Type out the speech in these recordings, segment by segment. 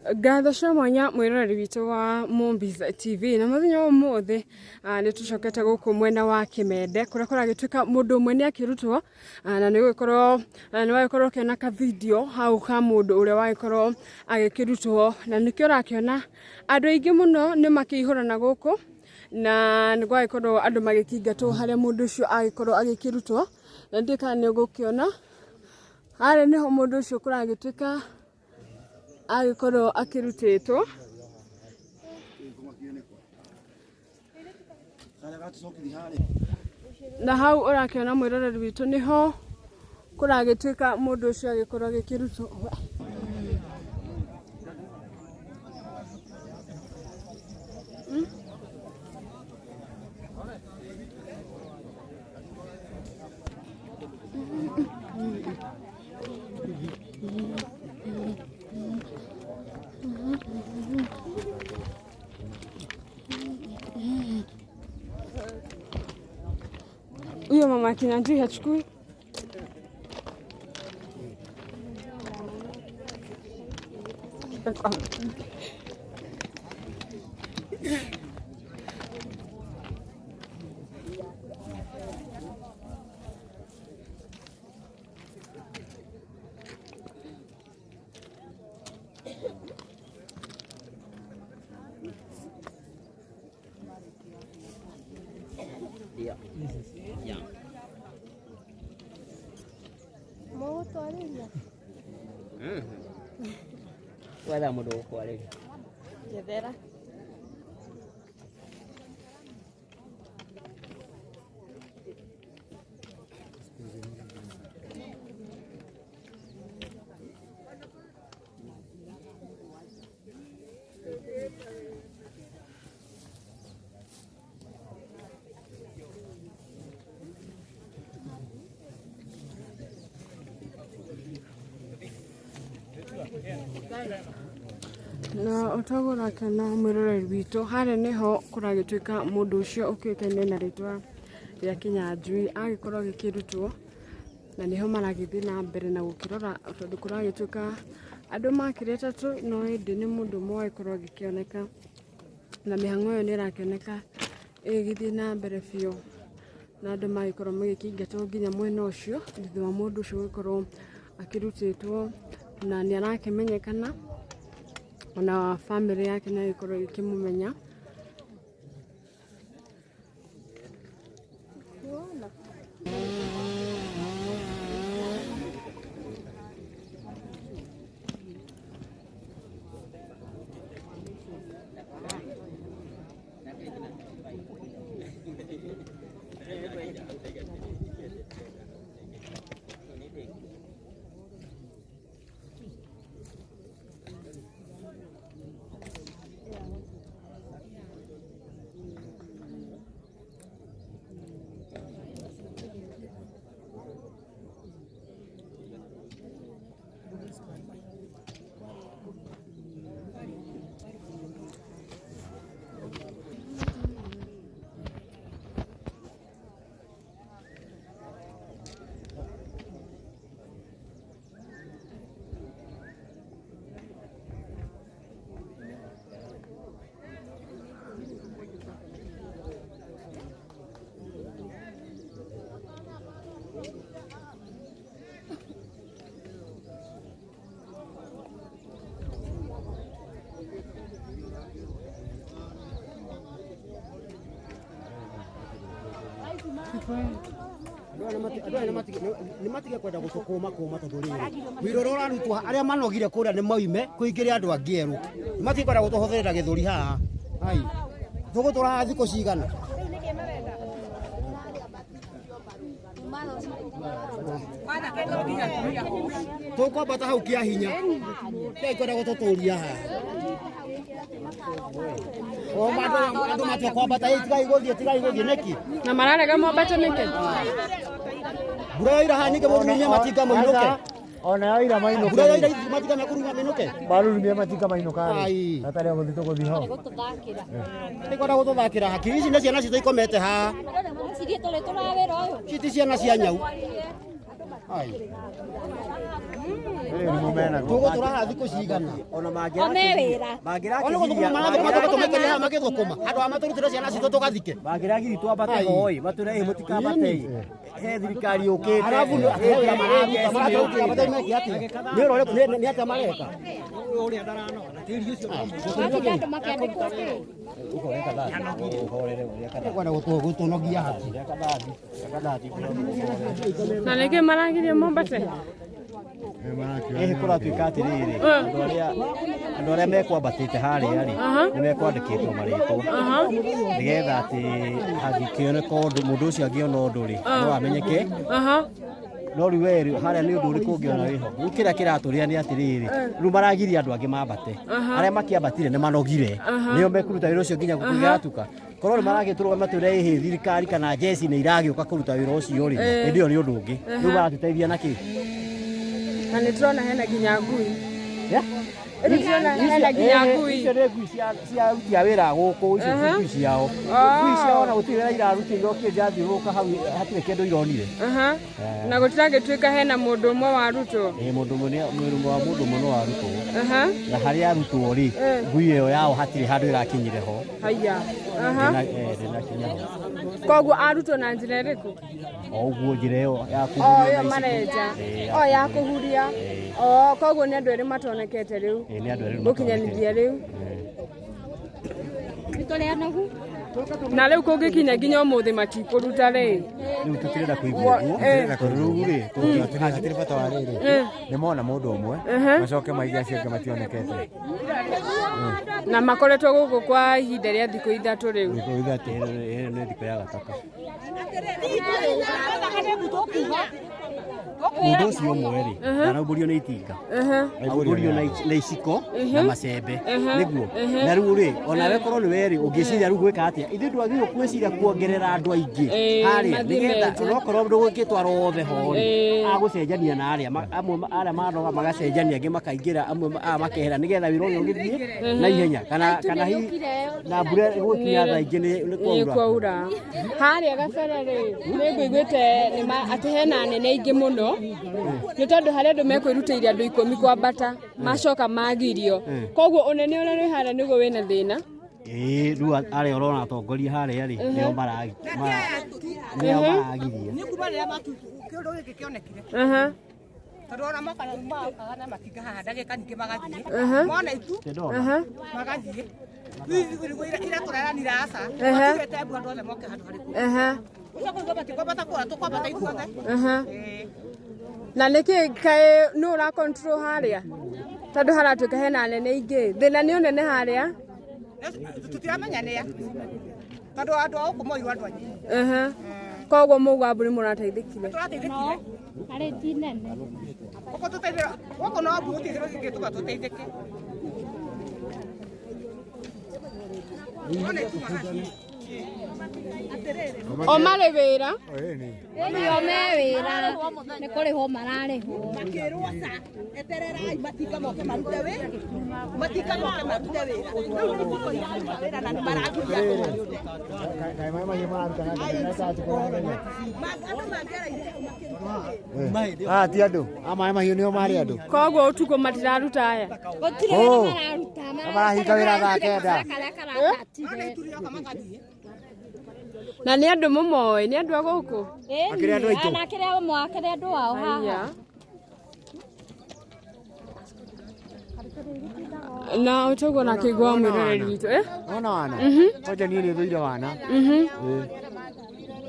Ngatho cia mwanya mwĩroreri witũ wa Mombis TV na mũthenya wa ũmũthĩ nĩ tũcokete gũkũ mwena wa Kĩmende kũrĩa kũragĩtuĩka mũndũ ũmwe nĩ akĩrutwo na nĩ ũgĩkorwo nĩ wagĩkorwo ũkĩona ka video hau ka mũndũ ũrĩa wagĩkorwo agĩkĩrutwo na nĩkĩo ũrakĩona andũ aingĩ mũno nĩ makĩihũra na gũkũ na nĩ gwagĩkorwo andũ magĩkĩingatwo harĩa mũndũ ũcio agĩkorwo agĩkĩrutwo na ndiũĩ kana nĩ ũgũkĩona harĩa nĩho mũndũ ũcio kũragĩtuĩka agĩkorwo akĩrutĩtwo. Na hau ũrakĩona mwĩroreri witũ nĩho kũragĩtuĩka mũndũ ũcio agĩkorwo agĩkĩrutwo. Huyo mama Kinyanjui hachukui. Mũgũtwarĩria? Gwetha mũndũ ũgũkwarĩria. Njethera. Na ũtagũrakena mwĩroreri witũ harĩa nĩho kũragĩtuĩka mũndũ ũcio ũkĩũĩkaine na rĩtwa rĩa Kĩnyanjui agĩkorwo agĩkĩrutwo na nĩho maragĩthiĩ na mbere na gũkĩrora tondũ kũragĩtuĩka andũ makĩrĩ atatũ no ĩndĩ nĩ mũndũ ũmwe wagĩkorwo agĩkĩoneka na mĩhang'o ĩyo nĩ ĩrakĩoneka ĩgĩthiĩ na mbere biũ na andũ magĩkorwo magĩkĩingatwo nginya mwena ũcio thutha wa mũndũ ũcio gũkorwo akĩrutĩtwo na nĩ arakĩmenyekana ona bamĩrĩ yake no ĩgĩkorwo ĩkĩmũmenya. Andũ aya nĩ matige kwenda gũtũkũma kũma tondũ rĩrĩ wĩra ũrĩa ũrarutwo arĩa manogire kũrĩa nĩ moime kũingĩre andũ angĩ erũ nĩ matige kwenda gũtũhũthĩrĩra gĩthũri haha ai tũgũtũra haha thikũ cigana. Tũkwambata hau kĩa hinya tigai kwenda gũtũtũria haha. O andũ matua kwambata ĩ tigai gũthiĩ tigai gũthiĩ nĩkĩ? Na mararega mwambate nĩkĩ? Mbura yaura haha ningĩ mũrurumie matinga mũinũke. Ona yaira mainũke. Mbura yaura matinga mekũruruma mainũke. Marurumie matinga mainũka rĩ. Ai. Hatarĩ o gũthiĩ tũgũthiĩ ho. Nĩ kwenda gũtũthakĩra hakiri ici nĩ ciana citũ ikomete haha. Ici ti ciana cia nyau. Tũgũtũra haha thikũ cigana ona mangĩra ona gũthũkũma marathũkũma tũgatũmaikaria haha magĩthũkũma handũ ha matũrutĩre ciana citũ tũgathike mangĩragiri twambate hoi matũre ĩ mũtikambate he thirikari yũkĩte arabu he wĩra mararuta maratũrutĩra matarĩ meke atĩa nĩ ũrore nĩ atĩa mareka kwenda gũtũnogia haki Na nĩkĩ maragirio mombate? Ĩhĩ kũratuĩka atĩrĩrĩ andũ arĩa mekwambatĩte harĩa rĩ nĩ mekwandĩkĩtwo marĩtwa nĩgetha atĩ hangĩkĩoneka ũndũ mũndũ ũcio angĩona ũndũ rĩ no amenyeke no rĩu we harĩa nĩ ũndũ ũrĩkũ ũngĩona wĩho rĩu kĩrĩa kĩratũrĩa nĩ atĩrĩrĩ rĩu maragiria andũ angĩ mambate arĩa makĩambatire nĩ manogire nĩo mekũruta wĩra ũcio nginya gũkĩgatuka korwo nĩ maragĩtũrũga matwĩre ĩhĩ thirikari kana jeci nĩ iragĩũka kũruta wĩra ũcio rĩ hĩndĩ ĩyo nĩ ũndũ ũngĩ rĩu maratũteithia na kĩ Na nĩ tũrona hena nginya ngui. Nĩ tũrona hena nginya ngui. Icio nĩ ngui cia aruti a wĩra gũkũ icio ti ngui ciao ngui ciao ona gũtirĩ wĩra irarutire irokire irathiũrũrũka hau hatirĩ kĩndũ ironire Na gũtiragĩtuĩka hena mũndũ ũmwe warutwo. Ĩĩ mũndũ ũmwe mwĩrĩ wa mũndũ ũmwe no warutwo na harĩa arutwo rĩ ngui ĩyo yao hatirĩ handũ ĩrakinyire ho Haiya. Ndĩnakinya ho. Koguo arutwo na njĩra ĩrĩkũ? O ũguo njĩra ĩyo ya kũhuria ĩyo marenja o ya kũhuria o koguo nĩ andũ erĩ matonekete rĩu nĩ andũ erĩ gũkinyanithia rĩu na rĩu kũngĩkinya nginya ũmũthĩ matikũruta rĩ rĩu tũtirenda kũigua ũguo rĩu rĩ hatirĩ bata wa rĩrĩ nĩ mona mũndũ ũmwe macoke maige acio angĩ mationekete na makoretwo gũkũ kwa ihinda rĩa thikũ 3 rĩu thikũ 3 ĩyo nĩ thikũ ya gatatũ mũndũ ũcio ũmwe rĩ ndaraumbũrio nĩ itinga aumbũrio na iciko na macembe nĩguo na rĩu rĩ onawe korwo nĩ we rĩ ũngĩciria rĩu gwĩka atĩa ithuĩ ndwagĩrĩirwo gwĩciria kuongerera andũ aingĩ harĩa nĩgetha onokorwo ndũgũgĩtwarwo othe ho rĩ agũcenjania na arĩa amwe arĩa manoga magacenjania angĩ makaingĩra amwe aya makehera nĩgetha wĩra ũyũ ũgĩthiĩ na ihenya kana hihi na mbura ĩgũkinya thaa ingĩ nĩ kwaura harĩa gabere rĩ nĩ ngũiguĩte atĩ hena anene aingĩ mũno nĩ tondũ harĩa andũ mekwĩrutĩire andũ 10 kwambata macoka magirio koguo ũnene ũrĩa wĩ harĩa nĩguo wĩna thĩna ĩĩ rĩu arĩa ũrona atongoria harĩa rĩ nĩo maragiria nĩ kuma rĩrĩa kĩũndũ gĩkĩ kĩonekire tondũ ona mokaga na matinga haha ndagĩka nyingĩ magathiĩ mona itu magathiĩ ira tũraranire aca matugĩte mbu andũ othe moke handũ harĩkũ ũcio kũigua matikwambata kũra tũkwambata ithuothe na nĩkĩ kaĩ nũ ũra control harĩa tondũ haratuĩka hena anene aingĩ thĩna nĩ ũnene harĩa tũtiramenya nĩa tondũ andũ a gũkũ moirwo andũ aingĩ koguo mũgwa mbu nĩ mũrateithĩkire tũrateithĩkire arĩ ti nene gũkũ tũteithĩra gũkũ no mbu gũtirĩ kĩndũ kĩngĩtũma tũteithĩke o marĩ wĩra ĩni o me wĩra nĩ kũrĩhwo mararĩhwo makĩrwo ca etererai matinga moke marute wĩra matinga moke marute wĩra rĩu nĩ gũkũ iraruta wĩra na nĩ maragiria andũ marute kaĩ maĩ mahiũ mararuta na andũ mangĩaraire hau makĩruta wĩra ti andũ a maĩ mahiũ nĩo marĩ andũ koguo ũtukũ matiraruta aya gũtirĩ wĩra mararuta marahinga wĩra thaa 9 karĩa karatatire na nĩ andũ mũmoĩ nĩ andũ a gũkũ Akĩrĩ andũ aitũ. na akĩrĩ amwe akĩrĩ andũ ao haha na ũtoguo na kĩigua mwĩroreri witũ Wona wana kwanja niĩ nĩ thũire wana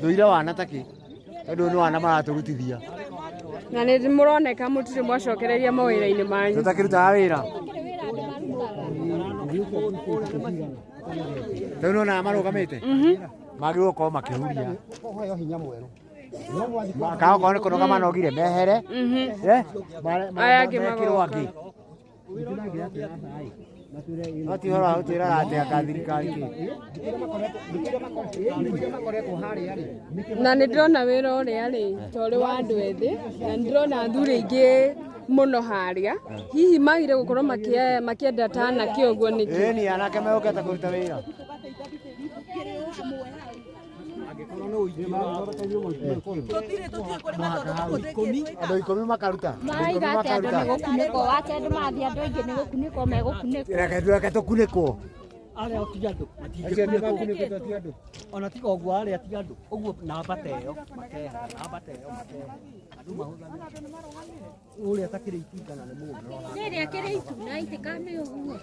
thũire wana takĩ tondũ nĩ wana maratũrutithia na nĩ mũroneka mũtirĩ mwacokereria mawĩra-inĩ manyu tũtakĩrutaga wĩra rĩu nĩwona marũgamĩte magĩrĩirwo gũkorwo makĩhuria ũheo hinya mwerũ kana okorwo nĩ kũnoga manogire mehere Aya angĩ mekĩrwo magoka. angĩ no ti ũhoro wa gũtwĩraga atĩ anga thirikari kĩ Na nĩ ndĩrona wĩra ũrĩa rĩ torĩ wa andũ ethĩ na nĩ ndĩrona athuri aingĩ mũno harĩa hihi magire gũkorwo makĩenda ta anake ũguo nĩkĩ Ĩni anake megũkĩte kũruta wĩra. Andũ 10 makaruta. Maraiga atĩ andũ nĩ gũkunĩkwo wate andũ mathiĩ andũ aingĩ nĩ gũkunĩkwo megũkunĩkwo. Reke tũkunĩkwo. Arĩa ti andũ matingĩkunĩkwo ti andũ. Ona tiga ũguo arĩa ti andũ ũguo namba ta ĩyo makehera namba ta ĩyo makehera andũ mahũthagĩra ũrĩa atakĩrĩ itingana nĩ mũndũ. Rĩrĩa akĩrĩ ituna itikamĩ ũguo.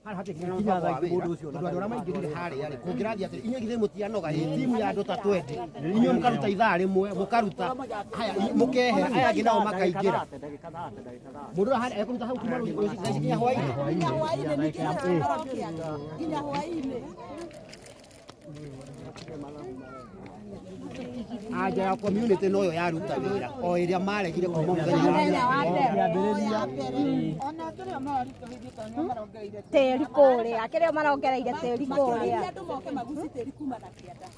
Nginya thaa ingĩ mũndũ ũcio Andũ arĩa maingĩrire harĩa rĩ kũngĩrathiĩ atĩrĩ inyuĩ githĩ mũtianoga ĩ timu ya andũ ta 20 inyuĩ mũkaruta ithaa rĩmwe mũkaruta haya mũkehera aya angĩ nao makaingĩra mũndũ ũrĩa ekũruta hau kuma rũciũ nginya hwaĩ-inĩ nginya hwaĩ-inĩ anja ya community noyo yaruta wĩra o ĩrĩa maregire kuma mũthenya wa mbere ona kĩrĩa maritũhithie tondũ marongereire tĩri kũrĩa kĩrĩa marongereire tĩri kũrĩa andũ moke maguci tĩri kuma na kĩanda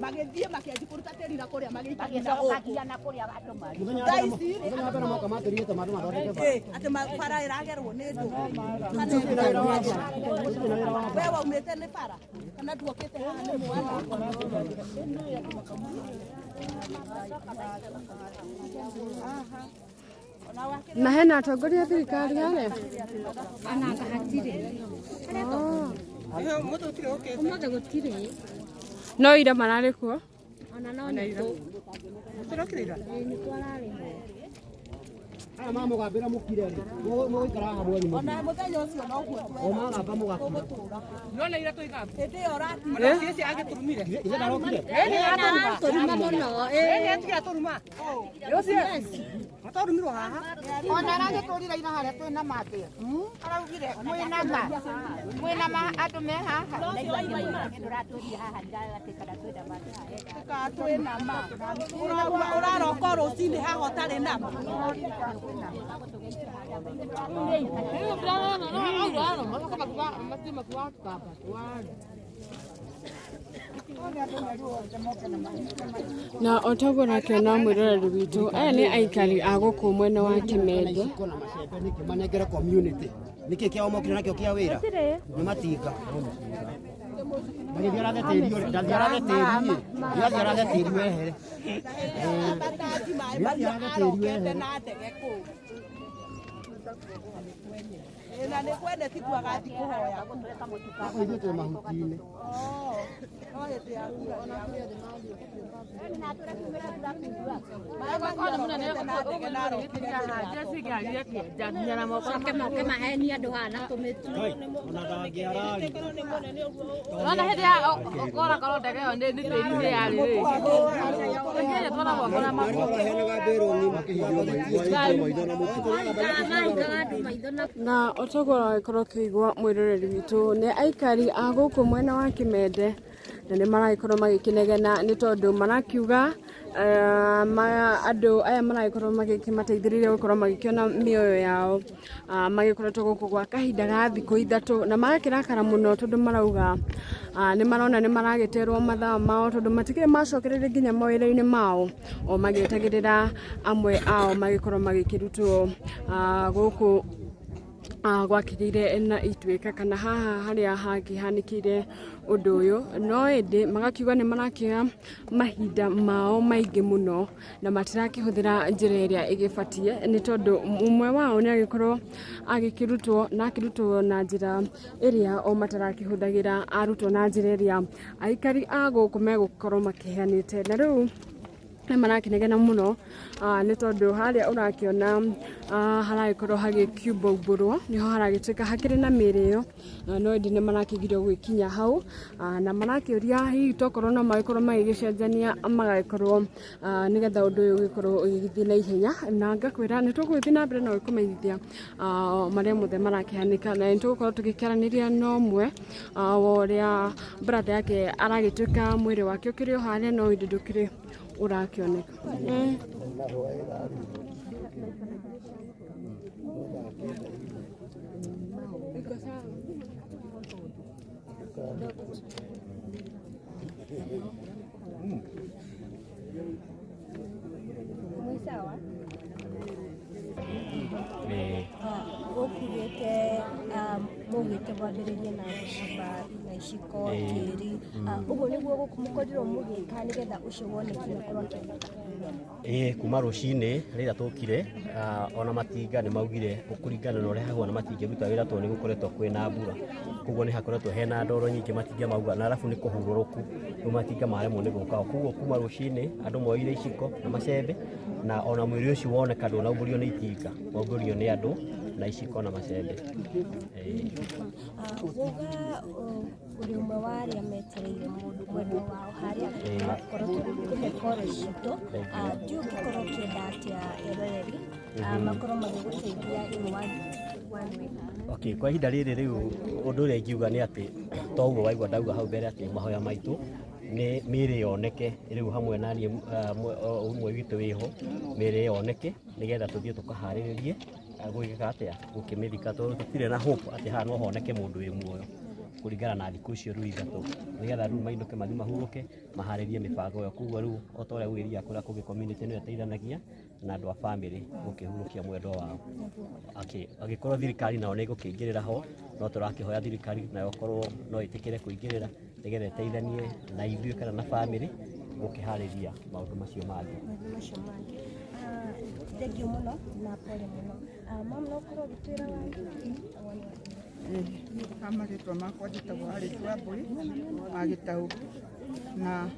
magĩthiĩ makĩanjia kũruta tĩri na kũrĩa magĩikagia na kũrĩa andũ marĩ thaa ici rĩ mũthenya wa mbere moka matĩrire tondũ mathondeke bara atĩ bara ĩragerwo nĩ ndũ we waumĩte nĩ bara kana nduokĩte haha nĩ mwana. Na hena atongoria a thirikari harĩa? Ananga hatirĩ. Ũmũthĩ gũtirĩ. No ira mararĩ kuo? Ona no nĩtũ. Ĩĩ nĩtwararĩ. Aya mamũgambĩra mũkire rĩ mũgũikara haha mwanyu mũthĩ. Ona mũthenya ũcio noguo O magamba mũgakira. Nona ira tũiga hĩndĩ ĩyo ũratinda ũcio agĩtũrumire Ithe ndarokire? Tũruma mũno. Ĩĩ atiga tũruma atũrumirwo haha ona aragĩtũrire ira harĩa twĩna ma atĩa araugire mwĩna ma mwĩna ma andũ me haha twĩna ma ũraroka rũcinĩ haha ũtarĩ na ma. Na otoguo ũrakĩona mwĩroreri witũ aya nĩ aikari a gũkũ mwena wa Kĩmende. Na macembe nĩkĩ manengere community nĩkĩ kĩao mokire nakĩo kĩa wĩra nĩ matinga magĩthiĩ arathe tĩri ũrĩa ndathiĩ arathe tĩri ndathiĩ arathe tĩri wehere Ndathiĩ arathe tĩri wehere na ndege kũu na nĩ kwene ti kwagathi kũhoya ithuĩ twĩ mahuti-inĩ. Coke moke mahenie andũ haha na tũmĩtu. Ona hĩndĩ ya ũkora ndege ĩyo nĩ tĩri-inĩ yarĩ rĩ Na otoguo ũragĩkorwo ũkĩigua mwĩroreri witũ nĩ aikari a gũkũ mwena wa Kĩmende na nĩ maragĩkorwo magĩkĩnegena nĩ tondũ marakiuga andũ aya maragĩkorwo magĩkĩmateithĩrĩria gũkorwo magĩkĩona mĩoyo yao magĩkoretwo gũkũ gwa kahinda ga thikũ 3 na magakĩrakara mũno tondũ marauga nĩ marona nĩ maragĩterwo mathaa mao tondũ matikĩrĩ macokereria nginya mawĩra-inĩ mao o magĩetagĩrĩra amwe ao magĩkorwo magĩkĩrutwo gũkũ gwakĩgĩire na ituĩka kana haha harĩa hangĩhanĩkĩire ũndũ ũyũ no ĩndĩ magakiuga nĩ marakĩoya mahinda mao maingĩ mũno na matirakĩhũthĩra njĩra ĩrĩa ĩgĩbatiĩ nĩ tondũ ũmwe wao nĩ agĩkorwo agĩkĩrutwo na akĩrutwo na njĩra ĩrĩa o matarakĩhũthagĩra arutwo na njĩra ĩrĩa aikari a gũkũ megũkorwo makĩheanĩte na rĩu nĩ marakinegena mũno nĩ tondũ harĩa ũrakĩona haragĩkorwo hagĩkiumbũmbũrwo nĩho haragĩtuĩka hakĩrĩ na mĩĩrĩ ĩyo no ĩndĩ nĩ marakĩgirio gwĩkinya hau na marakĩũria hihi tokorwo no magĩkorwo magĩgĩcenjania magagĩkorwo nĩgetha ũndũ ũyũ ũgĩkorwo ũgĩgĩthiĩ na ihenya na ngakwĩra nĩ tũgũgĩthiĩ na mbere na gũkũmenyithia marĩa mothe marakĩhanĩka na nĩ tũgũkorwo tũgĩkĩaranĩria na ũmwe wa ũrĩa brother yake aragĩtuĩka mwĩrĩ wake ũkĩrĩ o harĩa no ĩndĩ ndũkĩrĩ ũrakĩoneka. Mũkugĩte mũgĩte mwambĩrĩrie na gũcimba na iciko tĩri, ũguo nĩguo mũkorirwo mũgĩka nĩgetha ũcio wonekire ũkorwo akĩoneka? Ĩĩ, kuma rũcinĩ rĩrĩa tũkire, ona matinga nĩ maugire kũringana na ũrĩa hahuana matingĩruta wĩra tondũ nĩ gũkoretwo kwĩna mbura, koguo nĩ hakoretwo hena ndoro nyingĩ, matinga mauga na arabu nĩ kũhurũrũku, rĩu matinga maremwo nĩ gũka. Koguo kuma rũcinĩ andũ moire iciko na macembe, na ona mwĩrĩ ũcio woneka ndũnaumbũrio nĩ itinga, waumbũrio nĩ andũ na iciko na macembe. Wauga ũrĩ ũmwe wa arĩa metereire mũndũ mwendwa wao harĩa, magakorwo tũgĩkũhe pore citũ. Ndiũĩ ũngĩkorwo ũkĩenda atĩa eroreri makorwo magĩgũteithia in one way? Okay, kwa ihinda rĩrĩ rĩu ũndũ ũrĩa ingiuga nĩ atĩ toguo waigua ndauga hau mbere atĩ mahoya maitũ nĩ mĩĩrĩ yoneke rĩu hamwe na niĩ ũmwe witũ wĩho, mĩĩrĩ yoneke nĩgetha tũthiĩ tũkaharĩrĩrie gwĩka atĩa gũkĩmĩthika, tondũ tũtirĩ na hope atĩ haha no honeke mũndũ wĩ muoyo kũringana na thikũ icio rĩu ithatũ, nĩgetha rĩu mainũke mathiĩ mahurũke maharĩrie mĩbango ĩyo. Koguo rĩu o ta ũrĩa gũgĩthiaga kũrĩa kũngĩ community nĩyo ĩteithanagia na andũ a family gũkĩhurũkia mwendwa wao. Angĩkorwo thirikari nayo nĩ ĩgũkĩingĩrĩra ho, no tũrakĩhoya thirikari nayo korwo no ĩtĩkĩre kũingĩrĩra nĩgetha ĩteithanie na ithuĩ kana na family gũkĩharĩria maũndũ macio mangĩ. Thengiũ mũno na pole mũno. Mam, no ũkorwo ũgĩtwĩra wani? Ha marĩtwa makwa njĩtagwo Alice Wambui wa Gĩtaũ, na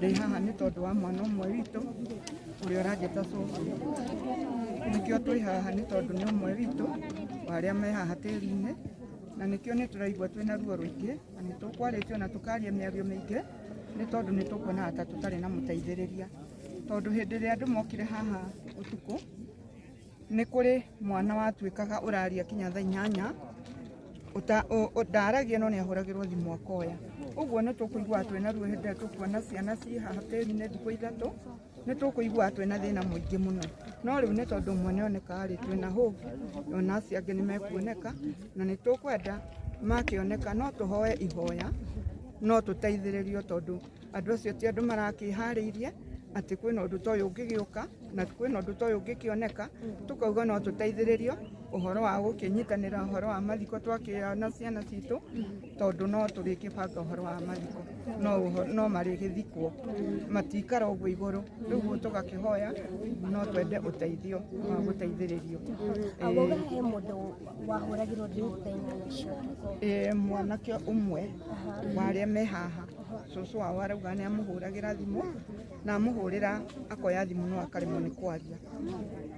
ndĩ haha nĩ tondũ wa mwana ũmwe witũ ũrĩa ũranjĩta cũcũ. Nĩkĩo twĩ haha nĩ tondũ nĩ ũmwe witũ wa arĩa me haha tĩri-inĩ, na nĩkĩo nĩ tũraigua twĩna ruo rũingĩ, na nĩ tũkwarĩtio na tũkaria mĩario mĩingĩ nĩ tondũ nĩ tũkuonaga ta tũtarĩ na mũteithĩrĩria. Tondũ hĩndĩ ĩrĩa andũ mokire haha ũtukũ, nĩ kũrĩ mwana watuĩkaga ũraria kinya thaa 8, ndaragia no nĩ ahũragĩrwo thimũ akoya. Ũguo nĩ tũkũigua twĩna ruo hĩndĩ ĩrĩa tũkuona ciana ciĩ haha tĩri-inĩ thikũ 3, nĩ tũkũigua twĩna thĩna mũingĩ mũno. No rĩu nĩ tondũ ũmwe nĩ oneka rĩ, twĩna hope ona acio angĩ nĩ mekuoneka, na nĩ tũkwenda makĩoneka no tũhoe ihoya, no tũteithĩrĩrio tondũ andũ acio ti andũ marakĩharĩirie atĩ kwĩna ũndũ ta ũyũ ũngĩgĩũka na kwĩna ũndũ ta ũyũ ũngĩkĩoneka, tũkauga no tũteithĩrĩrio ũhoro wa gũkĩnyitanĩra ũhoro wa mathiko twakĩona ciana citũ, tondũ no tũrĩkĩbanga ũhoro wa mathiko, no marĩgĩthikwo matikara ũguo igũrũ. Rĩu tũgakĩhoya no twende ũteithio wa gũteithĩrĩrio. Wauga he mũndũ wahũragĩrwo thimũ thaa 8 cia ũtukũ? Ĩĩ, mwanake ũmwe wa arĩa me haha, cũcũ wao arauga nĩ amũhũragĩra thimũ, na amũhũrĩra akoya thimũ no akaremwo nĩ kwaria.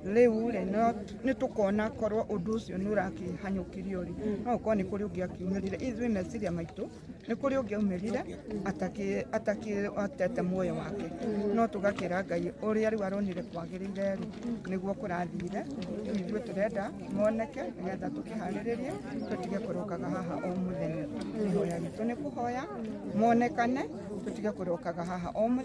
Rĩu rĩ, nĩ tũkona korwo ũndũ ũcio nĩ ũrakĩhanyũkirio rĩ, no ũkorwo nĩ kũrĩ ũngĩ akiumĩrire. Ithuĩ meciria maitũ nĩ kũrĩ ũngĩ aumĩrire atakĩhotete muoyo wake, no tũgakĩra Ngai ũrĩa rĩu aronire kwagĩrĩire rĩ, nĩguo kũrathire. Rĩu ithuĩ tũrenda moneke nĩgetha tũkĩharĩrĩrie tũtige kũrokaga haha o mũthenya. Ihoya ritũ nĩ kũhoya monekane, tũtige kũrokaga haha o mũthenya.